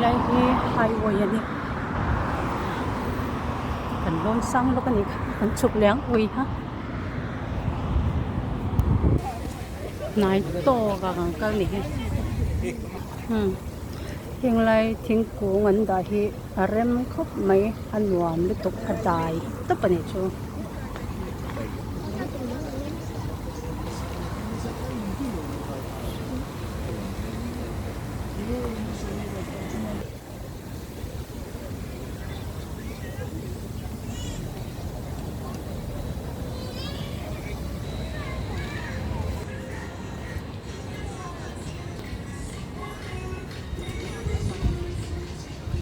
Helai hi highway a ni kan lawn sang lawk a nih kha kan chhuk leh ang ui ha hnai tawk ah kan kal ni hi umm henglai thingkung an dah hi a rem khawp mai a nuam lutuk a dai tawp a nih chu.